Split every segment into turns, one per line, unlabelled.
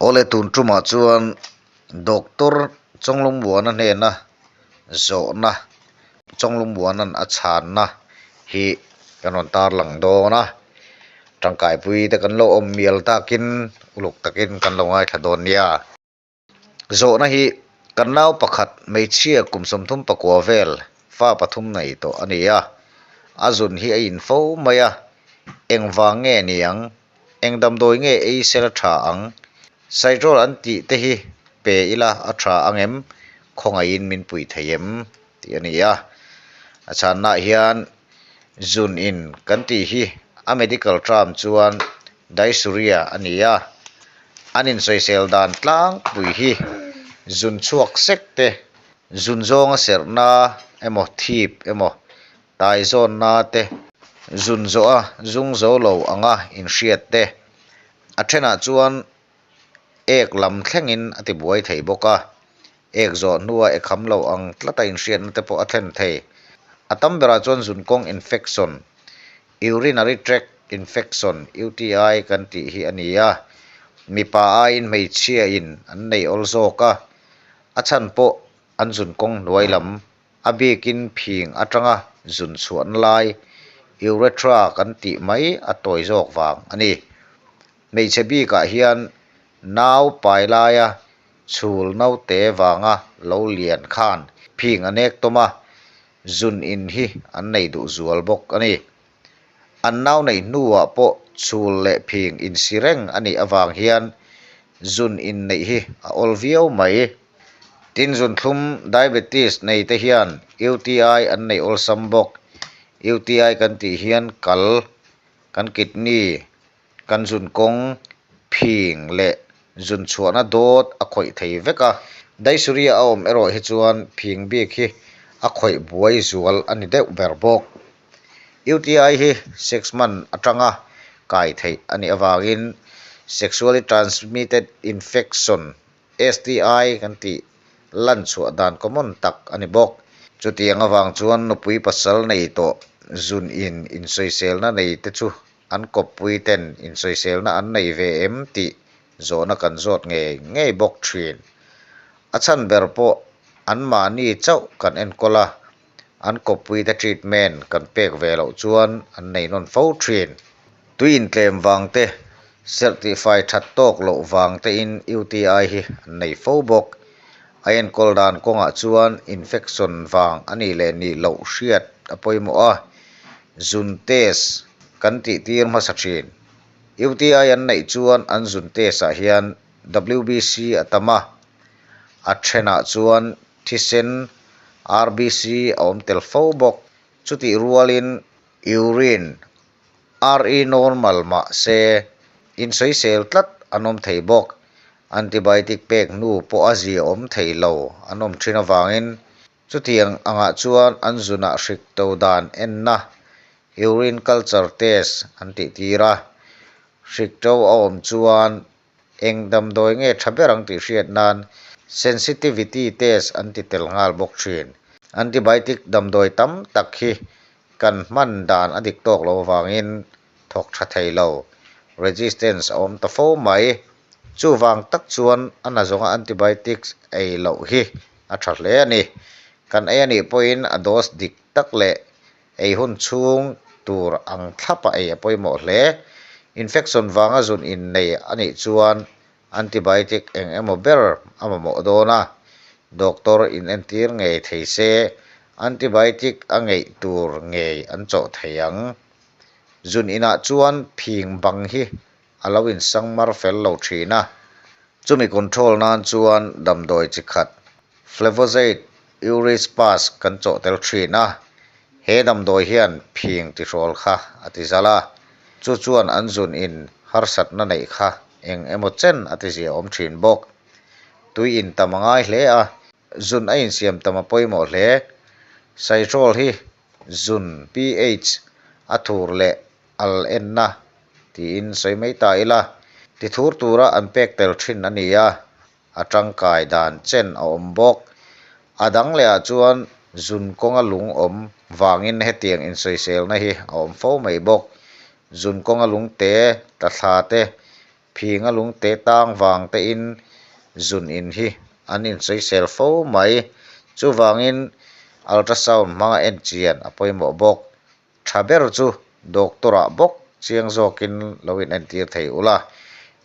Awle tun tumah chuan Doctor Chawnglungmuana hnena zawhna Chawnglungmuana'n a chhanna hi kan rawn tarlang dawn a, tangkaipui te kan lo awm mial takin uluk takin kan lo ngaithla dawn nia. Zawhna hi kan nau pakhat hmeichhia kum 39 vel fa pathum nei tawh a ni a, a zun hi a in fo mai a, engvang nge niang, eng damdawi nge ei sela tha ang, Cytrol an tih te hi pe ila a tha ang em, khawngaihin min pui thei em tih a ni a. A chhannaah hian zun in kan tih hi a medical term chuan dysuria a ni a, an insawisel dan tlangpui hi zun chhuak sek te, zun zawnga serhna emaw thip emaw taizawnna te, zun zawha zung zo lo anga inhriat te, a thenah chuan ek lam thlengin a tibuai thei bawk a, ek zawh hnua ek ham lo ang tlata inhriatna te pawh a thlen thei. A tam berah chuan zun kawng infection, urinary tract infection, UTI, kan tih hi a ni a, mipa aiin hmeichhia in an nei awl zawk a, a chhan pawh an zun kawng hnuai lam A bikin phing atanga zun chhuahna lai urethra kan tih mai a tawi zawk vang a ni. Hmeichhe bikah hian nau pai laia chhul naute vanga lo lian khan phing a nek tawm a, zun in hi an nei duh zual bawk a ni. An nau neih hnuah pawh chhul leh phing insi reng a nih avang hian zun in neih hi a awl viau mai. Tin zunthlum diabetes nei te hian UTI an neih awlsam bawk. UTI kan tih hian kal, kan kidney, kan zun kawng, phing leh zun chhuahna dawt a khawih thei vek a. Dysuria a awm erawh hi chuan phing bik hi a khawih buai zual a ni deuh ber bawk. UTI hi sex hman atanga kai theih a nih avangin sexually transmitted infection, STI, kan tih lan chhuah dan common tak a ni bawk. Chutiang avang chuan nupui pasal nei tawh zun in insawiselna nei te chu an kawppui ten insawiselna an nei ve em tih zawhna kan zawt ngei ngei bawk thin. A chhan ber pawh anmahni chauh kan enkawl a, An kawppuite treatment kan pek ve loh chuan an nei nawn fo thin. Tui intlem vang te, serh tihfai that tawk loh vang tein UTI hi an nei fo bawk. A enkawl dan kawngah chuan infection vang a nih leh nih loh hriat a pawimawh a, zun test kan tih tir hmasa thin. UTI an neih chuan an zun test ah hian WBC a tam a, a thenah chuan Thisen, RBC, a awm tel fo bawk. Chutih rualin urine, RE normal mah se insawisel tlat an awm thei bawk. Antibiotic pek hnu pawh a zia awm thei lo an awm thin avangin chutiang angah chuan an zunah hrik to dan enna urine culture test an tih tir a. Hrik to a awm chuan Eng damdawi nge tha ber ang tih hriat nan sensitivity test an ti tel nghal bawk thin. Antibiotic damdawi tam tak hi kan hman dan a dik tawk lo avangin thawk tha thei lo, resistance a awm ta fo mai. Chuvang tak chuan a na zawnga antibiotics ei loh hi a tha hle a ni. Kan ei a nih pawhin a dose dik tak leh Ei hun chhung tur ang thlapa ei a pawimawh hle. Infection vanga zun innei a nih chuan antibiotic eng emaw ber a mamawh dawn a, doctor in entir ngei thei se antibiotic a ngeih tur ngei an chawh thei ang. Zun inah chuan phing bang hi a lo insangmar fel lo thin a, chumi control nan chuan damdawi chi khat Flavoxate Urispas kan chawh tel thin a, he damdawi hian phing tihrawl kha a ti zal a, chu chuan an zun in harsatna neih kha eng emaw chen a ti zia awm thin bawk. Tui in tam a ngai hle a, zun a insiam tam a pawimawh hle. Saihrawl hi zun pH a thur leh al enna tiin sawi mai ta ila, ti thur tura an pek tel thin a ni a, a tangkai dan chen a awm bawk. A dang lehah chuan zun kawnga lung awm vangin hetiang insawiselna hi a awm fo mai bawk. Zun kawnga lungte, tla thla te, Phinga lungte tang vang tein zun in hi an insawisel fo mai. Chuvangin ultrasound hmanga en chian a pawimawh bawk. Tha ber chu doctor ah bawk chiang zawkin lo in entir thei ula.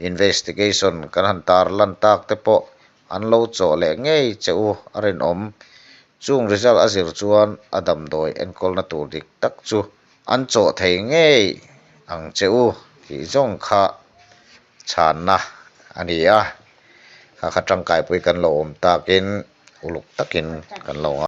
Investigation kan han tarlan tak te pawh an lo chawh leh ngei che u a rinawm. Chung result a zir chuan a damdawi enkawlna tur dik tak chu an chawh thei ngei ang che u tih zawng kha chhanna a ni a. Kha kha tangkaipui kan lo awm takin uluk takin kan lo.